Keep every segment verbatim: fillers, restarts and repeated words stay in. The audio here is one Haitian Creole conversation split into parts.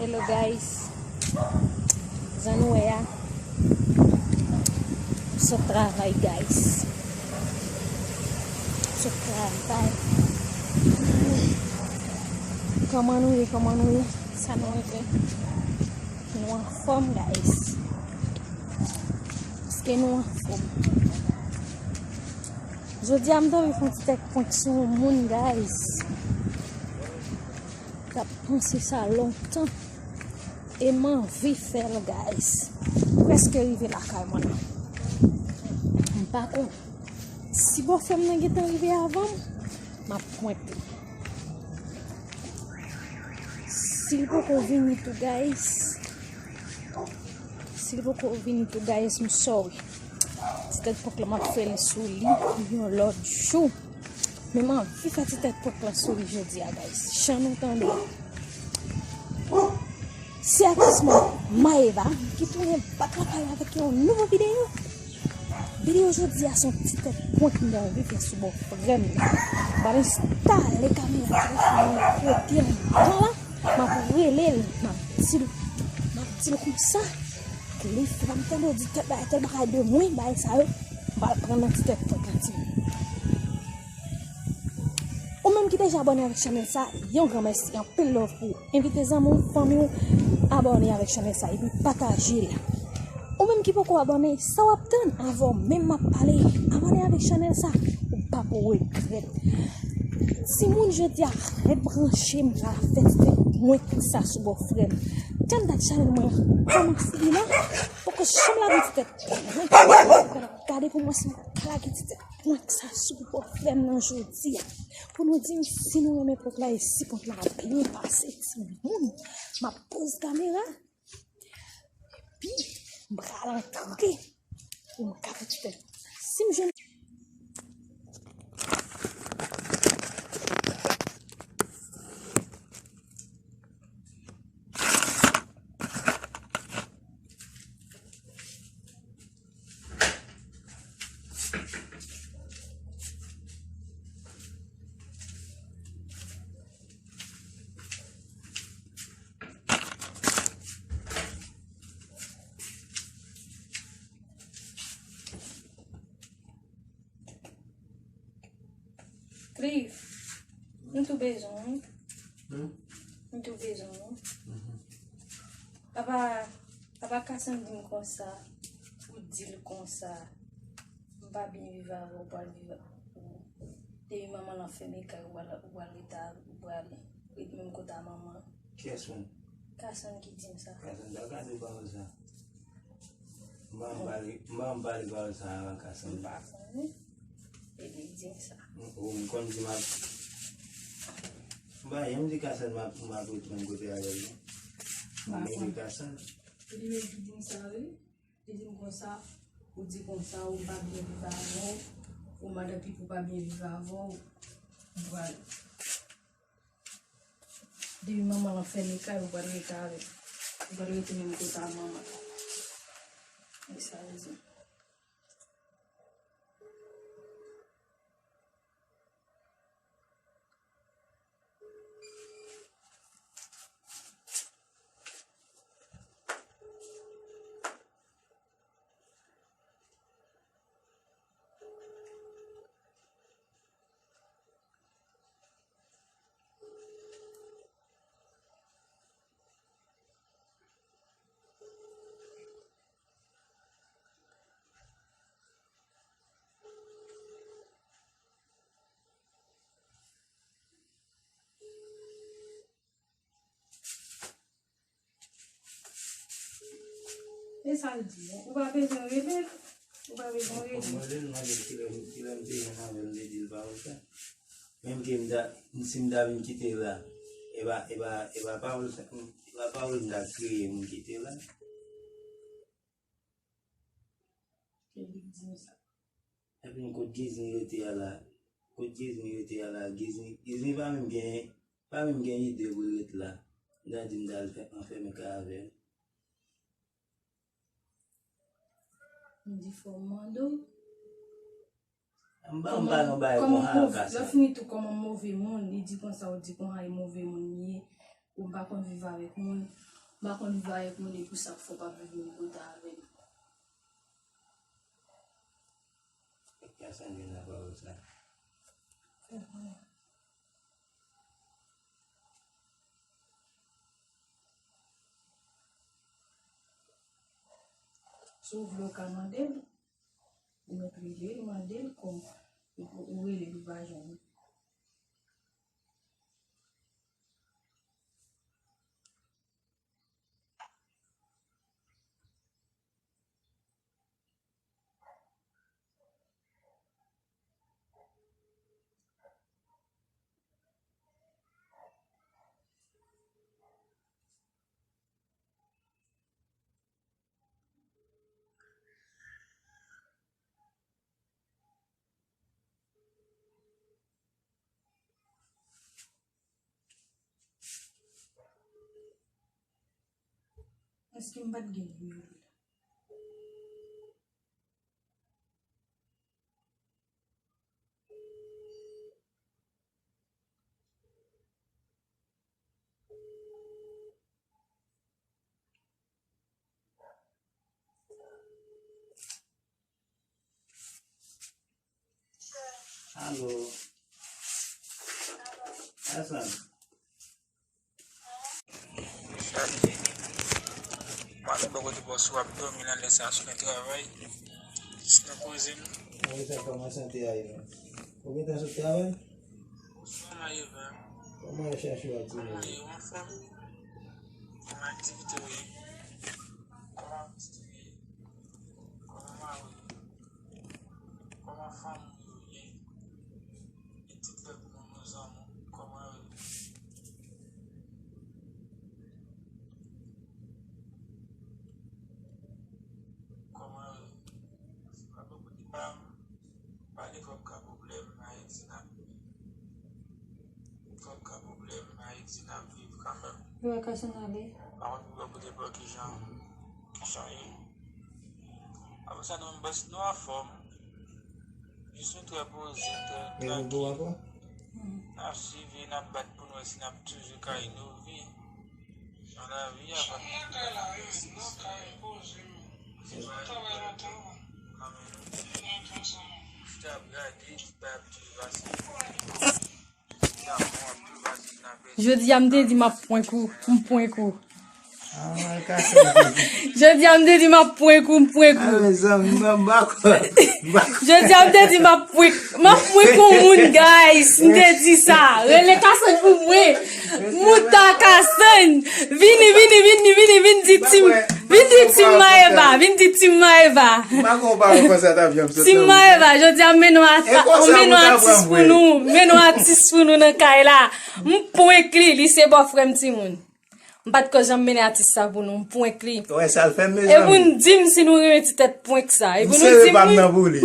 Hello guys. Jan nou wè a. Sot travay guys. Sot travay. Kòman nou ye? Kòman nou ye? Sa nou renmen? Nou anfòm guys. Èske nou anfòm? Jodi a m t anvi fè yon ti tèt prank sou yon moun guys. T ap panse sa lontan. E m anvi fè l guys. Prèske rive lakay mwen la. M pa konnen. Si bòfrè m nan gentan rive avan m, m ap prank li. Si l poko vini tou guys. Si l poko vini tou guys, m sorry. Ti tèt prank la m ap fè l sou li yon lòt jou. Men m anvi fè ti tèt prank la sou li jodi a guys. Jan nou tande a. Se atis mwen Maeva ki tounen bat lakay avèk yon nouvo videyo. Videyo jodi a se yon ti tèt prank m anvi fè sou bòfrè m nan. M pral enstale kamera telefòn mwen kote m nan la. M ap rele l, m ap di l, m ap di l konsa. Cliff, m ap tande w di tèl bagay, tèl bagay de mwen, bagay sa yo. M pral pran nan ti tèt prank la ti moun. Ou menm ki deja abòne avèk chanèl sa, yon gran mèsi, anpil love pou ou. Envite zanmi w, fanmi w, abòne avèk chanèl sa, epi pataje l. Ou menm ki poko abòne, sa w ap tann? Avè w menm m ap pale, abòne avèk chanèl sa, ou p ap regrèt. Timoun, jodi a, ret branche, m pral fè ti tèt prank sa sou bòfrè m. Jan dat chanèl mwen kòmanse li la, poko janm lage ti tèt prank. Gade pou mwen si m ka lage ti tèt prank sa sou bòfrè m nan jodi a. Pou nou di m si nou renmen prank la e si prank la byen pase timoun. M ap poze kamera. Epi, m pral antre. Pou m ka fè ti tèt. Si m jwenn Cliff, m tou bezwen w wi. Hmm? M tou bezwen w wi. Mhm. Apa, apa Kasan di m konsa, ou di l konsa, m pa byen viv avè w, ou pral viv, ou, depi manman l anfèmen kay ou, ou pral, ou pral rete, ou pral ret menm kote a manman. Kiyès menm? Kasan ki di m sa. Kasan ta ka di w pawòl sa. M pa janm pale, m pa janm pale pawòl sa a Kasan. M pa konnen. E li di m sa. O, m konn di m ap, m pa janm di Kasan m ap, m ap ret menm kote avè l non. M pa di Kasan. E li menm ki di m sa wi. Li di m konsa, ou di konsa, ou pa byen viv avè w, ou madan Pipo pa byen viv avè w, ou pral. Depi manman l anfèmen kay, ou pral rete avè l. Ou pral rete menm kote a manman l. E sa rezon. E sa l di, ou pa bezwen rele l, ou pa bezwen rele l. Mwen rele l, mande l kilè, kilè m te jwenn avè l, m te di l pawòl sa. Menm ke m ta, si m ta vin kite l la, e pa, e pa, e pa pawòl sa, e pa pawòl m ta kreye m kite l la. Epi kot Gizni rete a la? Kot Gizni rete a la? Gizni, Gizni pa menm gen, pa menm gen ide pou l ret la. Li ta di m ta al fè, anfèmen kay avè l. M di fò m mande w. M pa, m pa yon bagay konsa, Kasan. Lè fini tou, kòman move moun, li di konsa, ou di konsa, e move moun li ye. Ou m pa konn viv avèk moun. M pa konn viv avèk moun, e pou sa k fè w p ap viv menm kote avè m. Kasa vin nan pawòl sa. Si w vle, w ka mande l. Ou mèt rele l, mande l kòm ou, ou rele l, ou pa jwenn li. Èske m pa t gen nimero l? Alo. Asan. Mwen ale bò kote bòs ou ap dòmi nan lè sa sou nan travay. Jis nan poze m. Mwen sa kòman sante a ye menm? Ou gentan sot travay? Kòman ye, frè? Kòman rechèch ou a ti nèg? Kòman ye, ou anfòm? Kòman aktivite ou ye? Kòman pitit ou ye? Kòman mari w ye? Kòman fanmi w ye? Etid lòt moun ou zanmi w, kòman yo ye? Kòman yo ye? Pale kòm ka pwoblèm, Ayiti n ap viv. Kòm ka pwoblèm, Ayiti n ap viv kanmenm. Yo wè Kason ale. Pa konn pou yo pote bò kijan, kijan ye. Apre sa, nou menm bòs nou anfòm. Jis nou trè poze, trè trankil. N ap swiv, n ap bat pou n wè si n ap toujou ka inove nan lavi a. Mwen kay la wi, mwen kay poze m. Mwen travay lontan wi. Mwen chita ap gade, bay ap toujou pase. Jodi a m te di m ap prank ou, m prank ou. Ah, Kason. Jodi a m te di m ap prank ou, m prank ou. Ah, mezanmi, m ap bakò. Jodi a m te di m ap prank, m ap prank yon moun, guys. M te di sa. Rele Kason pou mwen. Mouta Kason. Vini, vini, vini, vini, vin di Team, vin di Team Maëva, vin di Team Maëva. M pa konn ou pa konn sa t ap janm sot nan bouch. Team Maëva, jodi a m mennen w a, m mennen w atis pou nou, m mennen w atis pou nou nan kay la. M prank li, li se bòfrè m timoun. M pa t ko janm mennen atis sa pou nou, m prank li. Wè sa l fè m, mezanmi. E pou n di m si nou renmen ti tèt prank sa. E pou nou di m wi.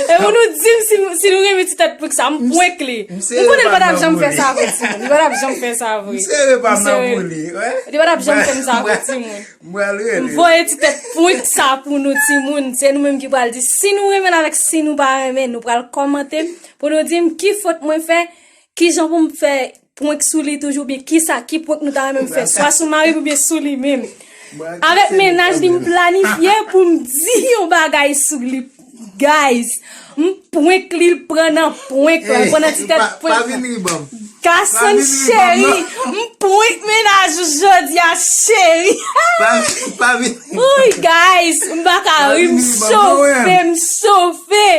E pou nou di m si, si nou renmen ti tèt prank sa, m prank li. M konnen li pa t ap janm fè sa vre, timoun. Li pa t ap janm fè sa vre. M sere pa m nan pou li, wè. Li pa t ap janm fè m sa vre, timoun. M voye ti tèt prank sa pou nou, timoun. Se nou menm ki pral di si nou renmen l avèk si nou pa renmen. Nou pral kòmante pou nou di m ki fot mwen fè, kijan pou m fè prank sou li toujou, oubyen kisa, ki prank nou ta renmen m fè, swa sou mari m oubyen sou li menm. Avèk mennaj li, m planifye pou m di yon bagay sou li. Guys, m prank li, l pran nan prank la, l pran nan ti tèt prank la. Kason cheri, m prank mennaj ou jodi a, cheri. Uy, guys, m pa ka ri, m chofe, m chofe.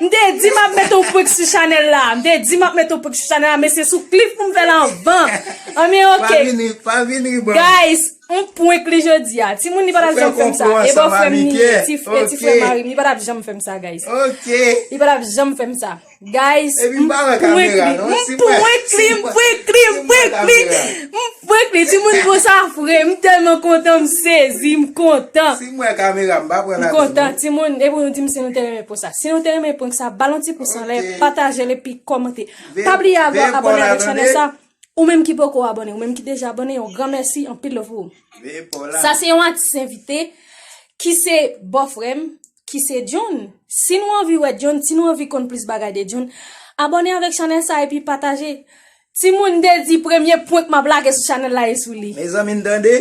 M te di m ap mete yon prank sou chanèl la. M te di m ap mete yon prank sou chanèl la, men se sou Cliff pou m fè l anvan. Anben, ok. Pa vin ri, pa vin ri, bro. Guys, m prank li jodi a. Timoun, li pa t ap janm fè m sa. E bòfrè m li ye, ti, e ti frè mari m, li pa t ap janm fè m sa, guys. Ok. Li pa t ap janm fè m sa. Guys, m prank li, m prank li, m prank li, m prank li. M prank li, timoun, bon sa fre, m tèlman kontan, m sezi, m kontan. Si m wè kamera, m pa pran la. M kontan, timoun, e pou nou di m si nou te renmen prank sa. Si nou te renmen prank sa, ba l yon ti pous anlè, pataje l epi kòmante. Pa bliye abò-, abòne avèk chanèl sa. Ou menm ki poko abòne, ou menm ki deja abòne, yon gran mèsi, anpil love pou ou. Sa se yon atis envite ki se bòfrè m, ki se John. Si nou anvi wè John, si nou anvi konn plis bagay de John, abòne avèk chanèl sa epi pataje. Timoun te di premye prank m ap lage sou chanèl la e sou li. Mezanmi, n tande.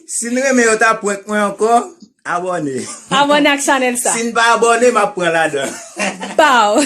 Si n renmen yo ta prank mwen ankò, abòne. Abòne ak chanèl sa. Si n pa abòne, m ap pran ladan. Pow.